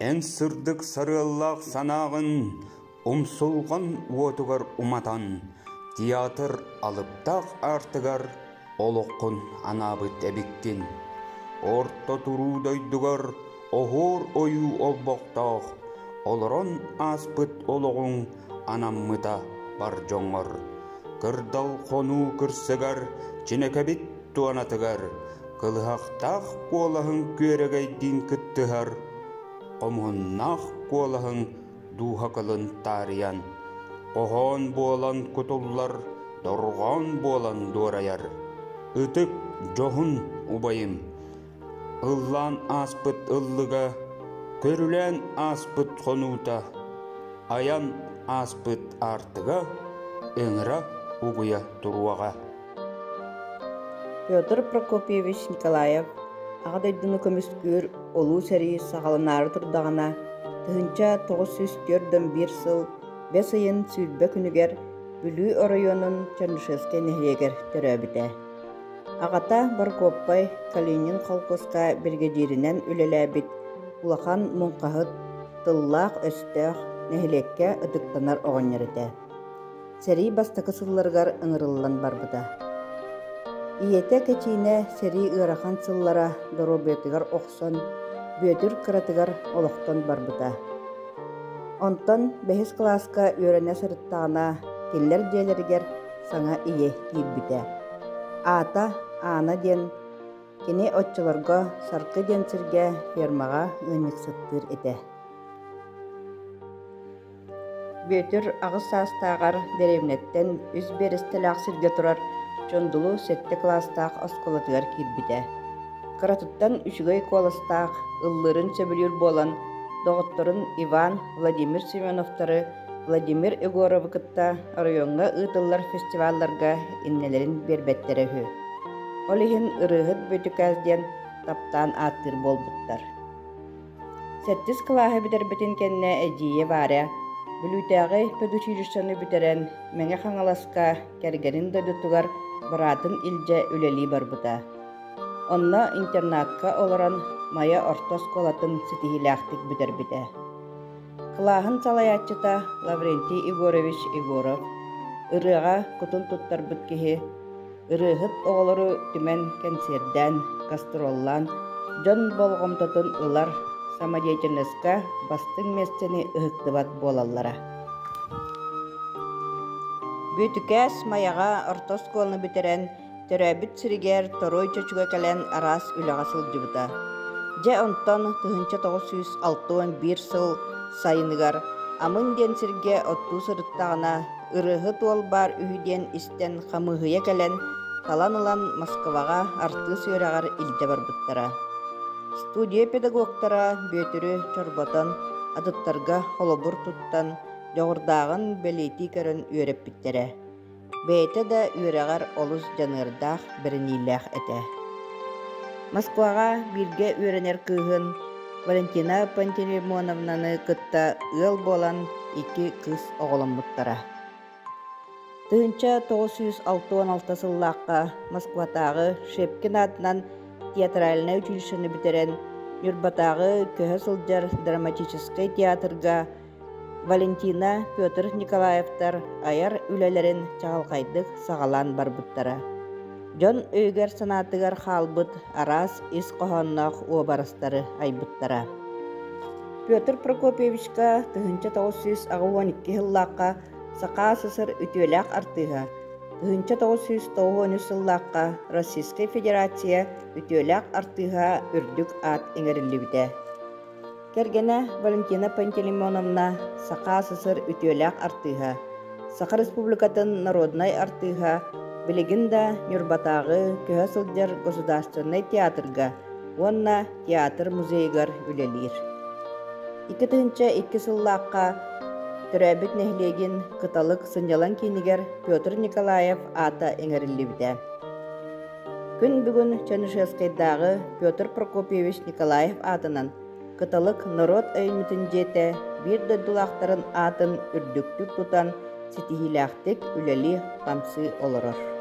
Эн сырдык сарыаллаах санааҕын умсулҕан уотугар уматан, театр алыптаах аартыгар олоххун анаабыт эбиккин. Орто туруу дойдугар оһуор ойуу олбохтоох, олорон ааспыт олоҕуҥ анаммыта бар дьоҥҥор. Кырдал хонуу кырсыгар, Чинэкэбит туонатыгар Кылыһахтаах куолаһыҥ күөрэгэйдиин кыттыһар, хомуһуннаах куолаһыҥ дууһа кылын таарыйан, хоһоон буолан кутуллар, дорҕоон буолан дуорайар. Ытык дьоһун убайым, ыллаан ааспыт ыллыга, көрүлээн ааспыт хонуута, айан ааспыт аартыга ыҥыра угуйа туруоҕа. Петр Прокопьевич Николаев Аҕа дойдуну көмүскүүр Улуу сэрии саҕаланаары турдаҕына, 1941 сыл бэс ыйын 20 күнүгэр Бүлүү оройуонун Чернышевскай нэһилиэгэр төрөөбүтэ. Аҕата Борокуоппай Калинин холкуоска биригэдьииринэн үлэлээбит улахан муҥхаһыт, тыллаах-өстөөх, нэһилиэккэ ытыктанар оҕонньор этэ. Сэрии бастакы сылларыгар ыҥырыллан барбыта. Ийэтэ Кэчиинэ сэрии ыарахан сыллара доруобуйатыгар охсон, Бүөтүр кыратыгар олохтон барбыта. Онтон бэһис кылааска үөрэнэ сырыттаҕына, кинилэр дьиэлэригэр саҥа ийэ киирбитэ. Аата Аана диэн, кини оччолорго Саргы диэн сиргэ фермаҕа ыанньыксыттыыр этэ. Бүөтүр аҕыс саастааҕар дэриэбинэттэн үс биэрэстэлээх сиргэ турар Чондулу сэттэ кылаастаах оскуолатыгар киирбитэ. Кыратыттан үчүгэй куоластаах, ыллыырын сөбүлүүр буолан, доҕотторун Иван, Владимир Семеновтары, Владимир Егоровы кытта оройуоҥҥа ыытыллар фестивалларга иннэлэрин биэрбэттэрэ үһү. Ол иһин ырыаһыт Бүөтүкээс диэн таптаан ааттыыр буолбуттар. Сэттис кылааһы бүтэрбитин кэннэ эдьиийэ Варя Бүлүүтээҕи педучилищены бүтэрэн, Мэҥэ Хаҥаласка кэргэнин дойдутугар быраатын илдьэ үлэлии барбыта. Онно интернатка олорон Майа орто оскуолатын ситиһиилээхтик бүтэрбитэ. Кылааһын салайааччыта Лаврентий Егорович Егоров ырыаҕа кутун туттарбыт киһи Ырыаһыт оҕолору түмэн кэнсиэрдээн, гастроллаан, дьон болҕомтотун ылар, самодеятельноска бастыҥ миэстэни ыһыктыбат буолаллара. Бүөтүкээс Майаҕа орто оскуоланы бүтэрэн, төрөөбүт сиригэр Торуой Чочуга кэлэн араас үлэҕэ сылдьыбыта. Дьэ онтон 1961 сыл сайыныгар Амын диэн сиргэ оттуу сырыттаҕына Ырыаһыт уол баар үһү диэн истэн хамыыһыйа кэлэн, талан ылан Москваҕа артыыс үөрэҕэр илдьэ барбыттара. Студия педагогтара Бүөтүрү чорботон, атыттарга холобур туттан, дьоҕурдааҕын бэлиэтии көрөн үөрэппиттэрэ. Бэйэтэ да үөрэҕэр олус дьаныардаах, бэриниилээх этэ. Москваҕа бииргэ үөрэнэр кыыһын Валентина Пантелеймоновнаны кытта ыал буолан икки кыыс оҕоломмуттара. 1966 сыллаахха Москватааҕы Шепкин аатынан театральнай училищены бүтэрэн, Ньурбатааҕы көһө сылдьар драматическай театрга Валентина, Петр Николаевтар айар үлэлэрин чаҕылхайдык саҕалаан барбыттара. Дьон өйүгэр-санаатыгар хаалбыт араас ис хоһоонноох уобарастары айбыттара. Петр Прокопьевичка 1982 сыллаахха Саха СССР үтүөлээх артыыһа, 1993 сыллаахха Российскай Федерация үтүөлээх артыыһа үрдүк аат иҥэриллибитэ. Кэргэнэ Валентина Пантелеймоновна Саха СССР үтүөлээх артыыһа, Саха Республикатын народнай артыыһа, билигин да Ньурбатааҕы көһө сылдьар государственнай театрга уонна театр музейыгар үлэлиир. 2002 сыллаахха төрөөбүт нэһилиэгин Кыталык сынньалаҥ киинигэр Петр Николаев аата иҥэриллибитэ. Күн бүгүн Чернышевскайдааҕы Петр Прокопьевич Николаев аатынан Кыталык норуот айымньытын дьиэтэ биир дойдулаахтарын аатын үрдүктүк тутан ситиһиилээхтик үлэлии-хамсыы олорор.